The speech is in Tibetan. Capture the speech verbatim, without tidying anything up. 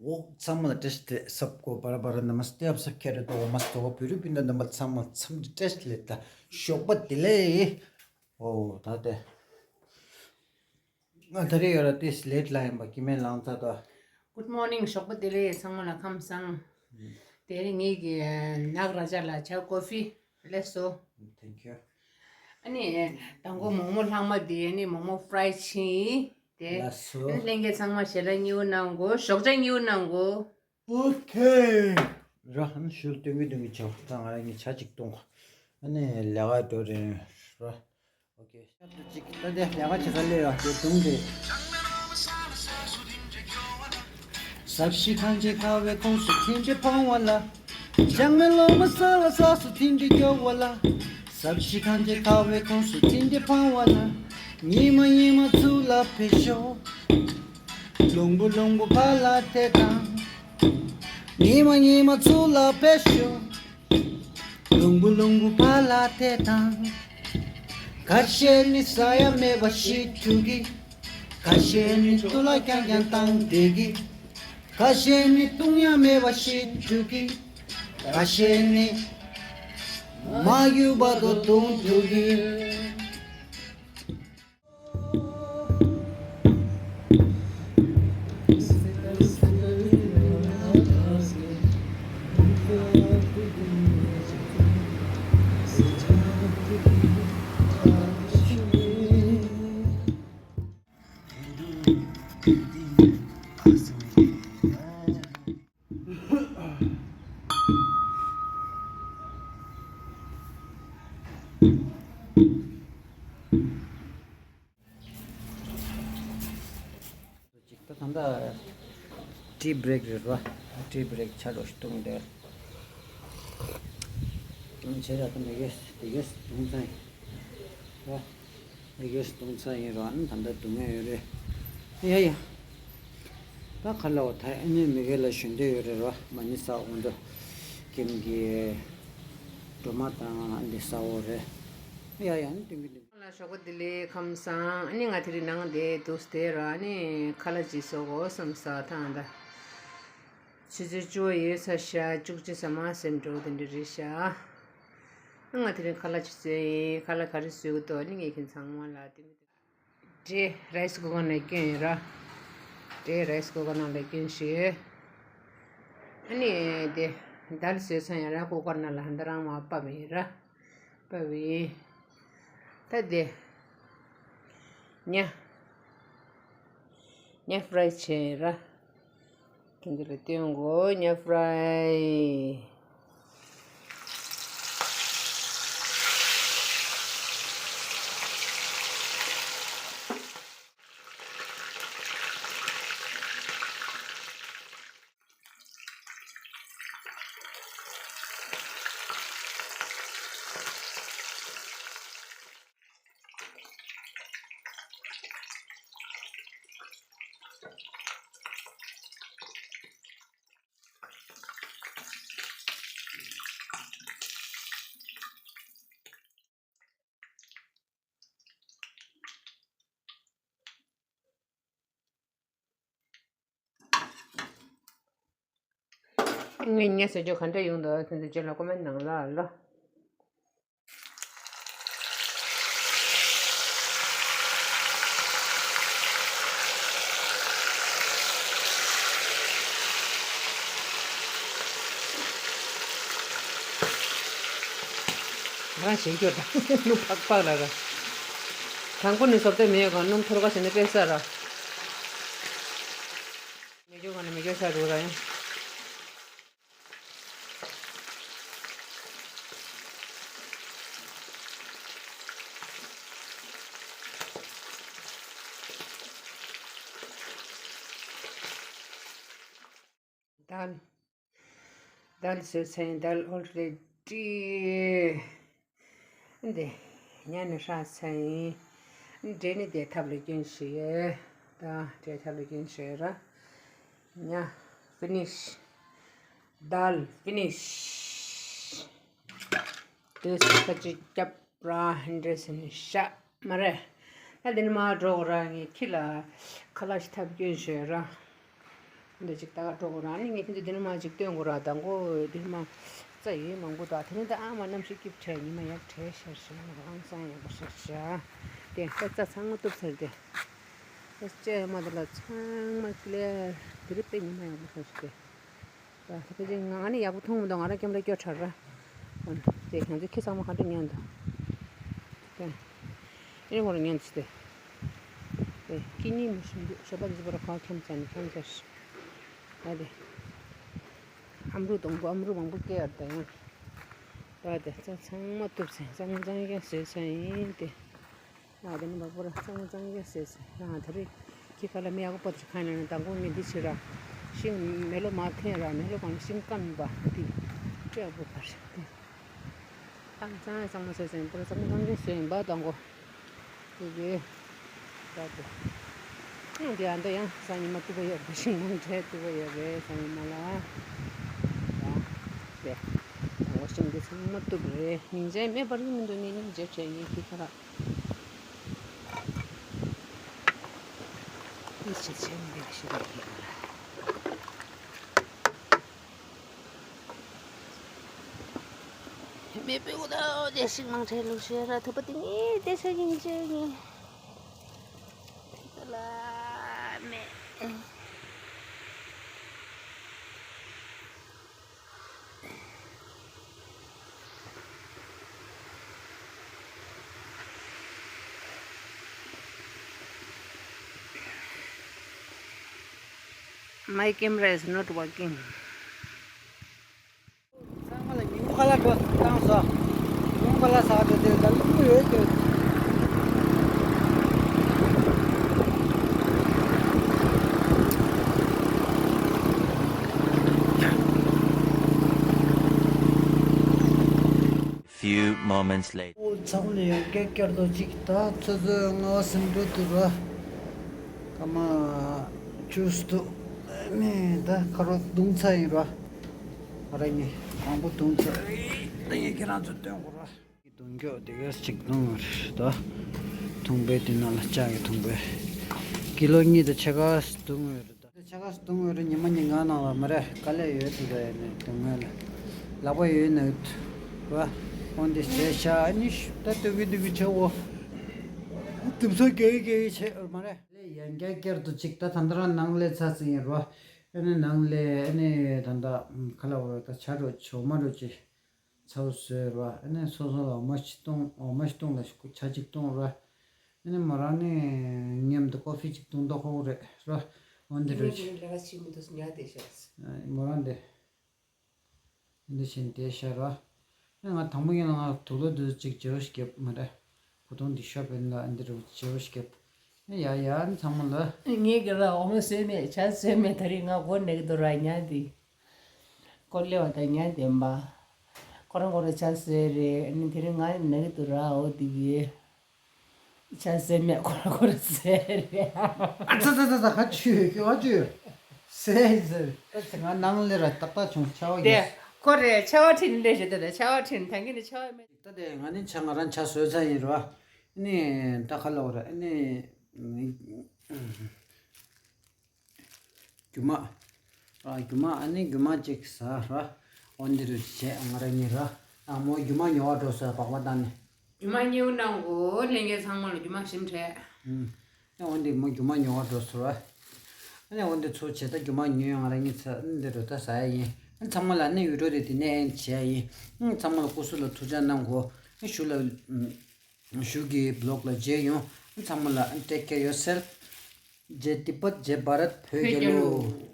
འོ་ཚང་མ་ལ་བཀྲ་ཤིས་བདེ་ལེགས། सबको बार बार नमस्ते, आप सब खैरियत हो? मस्त हो? ཕུལ་རུ་སྤུན་ཟླ་རྣམ་པ་ཚང་མ་འཚམས་འདྲི་བཀྲ་ཤིས་བདེ་ལེགས་དང་ཞོགས་པ་བདེ་ལེགས། ཨོ་ད་དེ་ང་ད་རེས་ཡོད་ར་ཏིས་ལེ་ཊི་ལ་ཡིན་པ་ཀི་མེ་ལང་ཚ་དོ། Good morning, ཞོགས་པ་བདེ་ལེགས། ཚང་མ་ལ་ཁམས་བཟང་། དེ་རིང་ངེད་ཀྱི་ནག་ར་ཅ་ལ་ཇ་ཀོ་ཕི་ལེགས་སོ། Thank you. ཨ་ནི་དང་པོ་མོག་མོག་ལྷག་མ་དེ་ཨ་ནི་མོག་མོག་ཕྲའི་ཕྱིན་དེ། ལགས་སོ། ཨ་ནི་ལྷན་རྒྱས་ཚང་མ་ཞལ་ལག་མཉེས་པོ་གནང་དགོས། ཞོགས་ཇ་མཉེས་པོ་གནང་དགོས། ཨོ་ཁེ། ར་ཨ་ནི་ཞུ་སྟོན་གི་སྟོན་གི་ཆོག་ད་ང་རང་གི་ཇ་ཅིག་བཏུང་། ཨ་ནི་ལས་ཀ་འགྲོ་རེད་ར། ཨོ་ཁེ། ཤ་ཏུ་ཅིག་ད་དེ་ལས་ཀ་བྱེད་ས་སླེབས་ཡོད་དེ་དུང་དེ། ཟབ་ཞི་གངས་ཅན་ཁ་བའི་ཁོངས་སུ་ཐིམ་ཆེ་འཕང་བ་ལ། ལྗང་མའི་ལོ་མ་ས་ལ་ས་སུ་ཐིམ་ཆེ་སྐྱོ་བ་ལ། ཟབ་ཞི་གངས་ཅན་ཁ་བའི་ཁོངས་སུ་ཐིམ་ཆེ་འཕང་བ་ལ། ཉི་མ་ཉི་མ་ཚུར་ལ་ཕེབས་ཤོག་ལུང་བུ་ལུང་བུ་ཕར་ལ་དེད་དང་། ཉི་མ་ཉི་མ་ཚུར་ལ་ཕེབས་ཤོག་ལུང་བུ་ལུང་བུ་ཕར་ལ་དེད་དང་། ཁ་ཤས་ནི་ཟ་ཡ་མེད་པ་ཤི་འགྲོ་གི། ཁ་ཤས་ནི་ཏུ་ལ་རྐྱང་རྐྱང་བཏང་བསྡད་ཀི། ཁ་ཤས་ནི་བཏུང་ཡ་མེད་པ་ཤི་འགྲོ་གི། ཁ་ཤས་ནི་མ་གཡུག་བར་དུ་བཏུང་འགྲོ་གི། ཅིག་ད་ད་ལྟ་ཏི་བྷི་རེག་རེད་བ། ཏི་བྷི་རེག་ཆ་ལོ་ཞིག་བཏུང་དེ། ང་ཆེ་ར་ད་མི་གེ་དེ་གེ་བཏུང་ཚར་ཡིན་བ། མི་གེ་བཏུང་ཚར་ཡིན་ར་ཨ་ནི་ད་ལྟ་སྡུག་བསྔལ་ཡོད་རེད། ཡ་ཡ། ད་ཁ་ལ་བ་ད་ཨ་ནི་མི་གེ་ལ་ཞུ་འདོད་ཡོད་རེད་ར་མ་ནི་ས་འོང་དོ། ཀིམ་གི་སྒྲོལ་མ་དང་ཨ་འདི་ས་འོ་རེད། ཡ་ཡ་ཨ་ནི་ཏིང་གི་ཏིང་། ལ་ཞོགས་པ་བདེ་ལེགས་ཁམས་བཟང་། ཨ་ནི་ང་དེ་རིང་ནང་དེ་འདུག་སྟེ་ར་ཨ་ནི་ཁ་ལག་ཅིག་བཟོ་དགོས་བསམ་ས་ཐང་ད། ཆུ་ཚོད་བཅུ་པ་ཡོལ་ཚར་ཤག་བཅུ་གཅིག་ཙམ་མ་ཟིན་འགྲོ་དེ་འདྲ་རེད་ཤག་ཨ་ང་དེ་རིང་ཁ་ལག་ཅིག་བཟོས་ཡིན། ཁ་ལག་ག་རེ་བཟོས་གི་འདུག་ཨ་ནི་ངས་ཁྱེད་ཚང་མ་ལ་དེ་མི་འདྲ་རའི་སི་ཀུ་ཀར་ནང་སྐྱོན་ཡོད་ར། འདྲ་རའི་སི་ཀུ་ཀར་ནང་ལ་སྐྱོན་ཞིག་ཨ་ནི་དེ་དལ་བཟོས་ཚར་ཡང་ར་ཀུ་ཀར་ནང་ལ་ཧན་ད་རང་མ་ཕབ་ཡིན་ར། པ་བི། ད་དེ། ཉ། ཉ་ཕྲའི་བྱས་ར། དེ་འདི་ལ་སྟོན་དགོས་ཉ་ཕྲའི། ངས་ངས་ཟེར་རྒྱུ་ག་འདྲ་ཡོང་འདུག་དེ་ཚོ་རྗེས་ལ་ཀོ་མེན་ནང་ལ་ལོ། ང་རང་ཞེན་སྐྱོ་དང་སྣུམ་ཕག་ཕག་ལ་ར། དང་པོ་ནས་བཟོ་ལྟ་མེད་གང་སྣུམ་ཐོར་ག་ཟེར་ནས་དཔེ་ས་ར། མེ་སྒྱོགས་གང་ནས་མེ་སྒྱོགས་ས་རུ་ར་ཡང་། དལ། དལ་བཟོས་ཚར་ཡིན། དལ་ཨོལ་རེ་ཌི། འདི། ཉ་ནི་ཧྲ་ཚར་ཡིན། འབྲས་ནི་དེ་ཐབ་ལ་སྐྱོན་ཞིག་ཡོད། ད་འབྲས་ཐབ་ལ་སྐྱོན་ཞིག་ཡོད་ར། ཉ། ཕི་ནིཤ། དལ་ཕི་ནིཤ། དེ་ཁ་ཅིག་སྐྱབས་ར་འདྲེ་ཟིན་ཤག་མ་རེད། ད་འདི་ནི་མ་འགྲོ་ར་ངས་ཁྱི་ལ་ཁ་ལག་ཞིག་ཐབ་སྐྱོན་ཞུས་ར། འདི་ཅིག་ད་ག་འགྲོ་དགོས་ར། ཨ་ནི་ངས་ཁྱེད་ཚོ་འདི་ནས་མར་ཅིག་སྟོན་དགོས་ར། དང་པོ་འདི་མར་རྩྭ་ཡོད་མང་པོ་འདུག་དེ་ནས་ད་ཨ་མ་གནམ་གཤིས་སྐྱིད་པོ་བྱས། ཉི་མ་ཡག་པོ་བྲེས་ཤར་ཤག་ཧང་སང་ཡག་པོ་ཤར་ཤག་དེ་ད་རྩྭ་ཚང་མ་གཏུབ་ཚར་ཏེ། ད་ལྕགས་ཡ་མ་དེ་ལ་ཚང་མ་ཀི་ལེར་དེ་རིང་དཔེ་ཉི་མ་ཡག་པོ་ཤར་ཤག་དེ། ད་ཕལ་ཆེར་ང་ནི་ཡག་པོ་མཐོང་མི་འདུག་ང་རང་ཀེམ་ར་སྐྱོར་དྲགས་ར། འོན་ཏེ་ང་ཚོའི་ཁྱི་ཚང་མ་ག་འདྲ་ཉལ་འདུག་དེ་ཨེ་ནི་ཁོ་རང་ཉལ་འདུག་སྟེ། དེ་སྐྱིད་ཉིན་མི་ཤིན་འདུག་ཞོགས་པ་འདི་ཚོ་པོ་ར་ཁ་ཁྱམ་ཚ་ནི་ཁྱམ་ཚ་ཤི། ད་དེ་ཨམ་རུ་དང་པོ་ཨམ་རུ་མང་པོ་སྐྱེ་ཡར་ད་ཡང་། ད་དེ་རྩྭ་ཚང་མ་གཏུབ་ཚེ་གཙང་གཙང་རྐྱང་བཟོས་ཚ་ཡིན་ཏེ། ང་དེ་ནི་མ་པོ་ར་གཙང་མ་གཙང་རྐྱང་བཟོས་ཟེར། ང་དེ་རིང་ཁྱི་ཁ་ལ་མི་ཡག་པོ་པོ་དེ་ཁ་ནས་དང་པོ་ངས་འདི་བྱེད་ར། ཤིང་མེ་ལོ་མ་འཐེན་ར། མེ་ལོ་གང་ཤིང་སྐམ་ཡིན་པ་འདི་སྤྲད་པོ་ཕར་དེ། ཨ་གཙང་གཙང་མ་བཟོས་ཟེར་པོ་ར་གཙང་མ་གཙང་རྐྱང་བཟོས་ཡིན་པ་དང་པོ། དེ་གི་ད་དེ། ཡང་དེ་ཨ་འདི་ཡང་སང་ཉི་མ་གཏུབ་པ་ཡོད་རེད། ཤིང་མང་གྲས་གཏུབ་པ་ཡོད་རེད་སང་ཉི་མ་ལ། ཡང་དེ་དང་པོ་ཤིང་འདི་ཚང་མ་གཏུབ་རེད། སྙིང་རྗེ་མེད་པར་མི་འདུག་ནི་སྙིང་རྗེ་བྱས་ངས་ཁྱི་ཁ་ར། མེ་པེ་ཀོ་ད་དེ་ཤིང་མང་ཆེ་ལུག་ཤེ་ར་ཐུབ་པ་དེ་ནི་དེ་ཤ་ཡིན་ཅེ་ནི། ད་ལ་མེ། My camera is not working. ཚང་མ་ལ་ཉིན་མོ་ཁ་ལག་འགྲོ་བཏང་སོ། ཉིན་མོ་ཁ་ལག་ཟ་འགྲོ་དེ་ད་རླུང་ཡོད་དེ། Few moments later. ཨོ་ཚང་མ་ལ་ཡང་བསྐྱར་བསྐྱར་དུ་ཅིག་ད་ཆུ་ཚོད་ལྔ་ཟིན་འགྲོ་འདུག་ར། ཀ་མ་ཆུ་སྟུ་ནི་ད་ཁ་རོག་བརྡུང་ཚར་ཡིན་ར། ང་རང་གཉིས་མང་པོ་བརྡུང་ཚར། ད་ངས་ཁྱེད་རང་ཚོ་སྟོན་དགོས་ར། བརྡུང་རྒྱུ་དེ་གས་ཅིག་བརྡུང་ཡོད་རེད་ད། ཐུང་པའི་དེ་ནང་ལ་ལྕགས་ཀྱི་ཐུང་པའི་ཀི་ལོ་གཉིས་དང་ཕྱེད་ཀ་བརྡུང་ཡོད་རེད་ད། ཕྱེད་ཀ་བརྡུང་ཡོད་རེད། ཉི་མ་ཉིན་གང་ནང་ལ་མ་རེད། དཀའ་ལས་ཡོད་དེ་ད་ཡིན་ནའི་བརྡུང་ཡོད་ལ། ལག་པ་ཡོད་ནའི་བ། འོན་ཏེ་བྱས་ཤག་ཨ་ནི་ད་སྟོད་གི་སྟོད་གི་ཆེ་བོ། དུམ་ཚོ་རྒྱག་གི་རྒྱག་གི་བྱས་ཡོད་མ་རེད། ལས་ཡང་བསྐྱར་བསྐྱར་དུ་ཅིག་ད་ད་ལྟ་རང་ནང་ལས་ཚར་ཟིན་ཡོད་རེད་བ། ཨ་ནི་ནང་ལས་ཨ་ནི་ད་ལྟ་ཁ་ལ་བ་ད་ཆ་རོ་ཆོ་མ་རོ་ཅིག་ཚ་བོ་བཟོས་ར། ཨ་ནི་སོ་སོ་ལ་འོ་མ་ཞིག་བཏུང་། འོ་མ་ཞིག་བཏུང་ལ་ཆ་གཅིག་བཏུང་ར། ཨ་ནི་མོ་རང་ནི་མཉམ་དུ་ཀོ་ཕི་གཅིག་བཏུང་ད་ཁོག་རེད་ར། འོན་ཏེ་རོ་ཅི། ལས་ཀ་བྱེད་མི་འདུག་ཉལ་བསྡད་ཤག་མོ་རང་དེ་འདི་བཞིན་བསྡད་ཤག་ར། ཨ་ང་དང་པོ་ཡིན་ལ་ང་དུག་ལོག་འདི་གཅིག་བརྗེ་པོ་ཞིག་བརྒྱབ་མ་རེད། ཁོ་ཐོང་འདི་ཤོར་བས་ལ་ཨ་འདི་རུ་བརྗེ་པོ་ཞིག་བརྒྱབ། ཡ་ཡ་ཨ་ནི་ཚང་མ་ལ། ངས་ག་ལ་འོ་མ་བཟོས་མེད། ཇ་བཟོས་མེད། ད་རེས་ང་སྒོ་ནས་འདུག་ར་ཉལ་འདི། ཀོ་ལེ་བ་དང་ཉལ་བདེན་པ། ཁོ་རང་ཁོ་རང་ཇ་བཟོས་རེད། ཨ་ནི་དེ་རིང་ང་ནག་འདུག་ར་འོ་དེ་གི། ཇ་བཟོས་མེད། ཁོ་རང་ཁོ་རང་བཟོས་རེད། ཨ་ཙ་ཙ་ཙ་ཙ་ག་ཅུ་ཡོད་ཀྱི་ཨ་ཅུ་ཡོད། ཟས་ཟེར། ཨ་ཙི་ང་ནང་ལས་ར་ཏག་ཏག་བྱུང་ཆ་བ་དེ་ཡོད། ཁོ་རེད་ཆ་བ་ཁྲིད་ལས་རེད་དེ་ཆ་བ་ཁྲིད་ཐང་གི་ནི་ཆ་བ་མེད། ད་དེ་ང་ནི་ཇ་ང་རང་ཇ་བཟོས་ཚར་ཡིན་ར། ཨ་ནི་ད་ག་ལ་བ་ར་ཨ་ནི། རྒྱུ་མ། ར་རྒྱུ་མ་ཨ་ནི་རྒྱུ་མ་གཅིག་ཟ་ར། འོན་ཏེ་རུ་བྱས་ང་རང་གཉིས་ར། ཨ་མོ་རྒྱུ་མ་ཉོ་བ་འགྲོ་ས་པགས་པ་བཏང་ནས། རྒྱུ་མ་ཉོ་གནང་གོ་ལྷན་རྒྱས་ཚང་མ་ལ་རྒྱུ་མ་ཞིམ་དྲགས། ཨུམ། ཨ་འོན་ཏེ་མོ་རྒྱུ་མ་ཉོ་བ་འགྲོ་སོང་ར། ཨ་ནི་འོན་ཏེ་ཚོ་བྱས་ད་རྒྱུ་མ་ཉོས་ང་རང་གཉིས་ཚ་འདི་རུ་ད་ཟ་ཡ་ཡིན། ཨ་ཚང་མ་ལ་ཨ་ནི་ཡུ་ཊུབ་དེ་དེ་ནས་ཨེན་བྱས་ཡིན། ཨ་ཚང་མ་ལ་སྐུ་གཟུགས་ལ་ཐུགས་ཅག་གནང་གོ་ཨ་ཞུ་ལ། ཞུ་གི་བི་ལོག་ལ་མཇལ་ཡོང་། ཚང་མ་ལ་take care yourself། ཇེ་ཏི་པད་ཇེ་བྷ་རད་བོད་རྒྱལ་ལོ།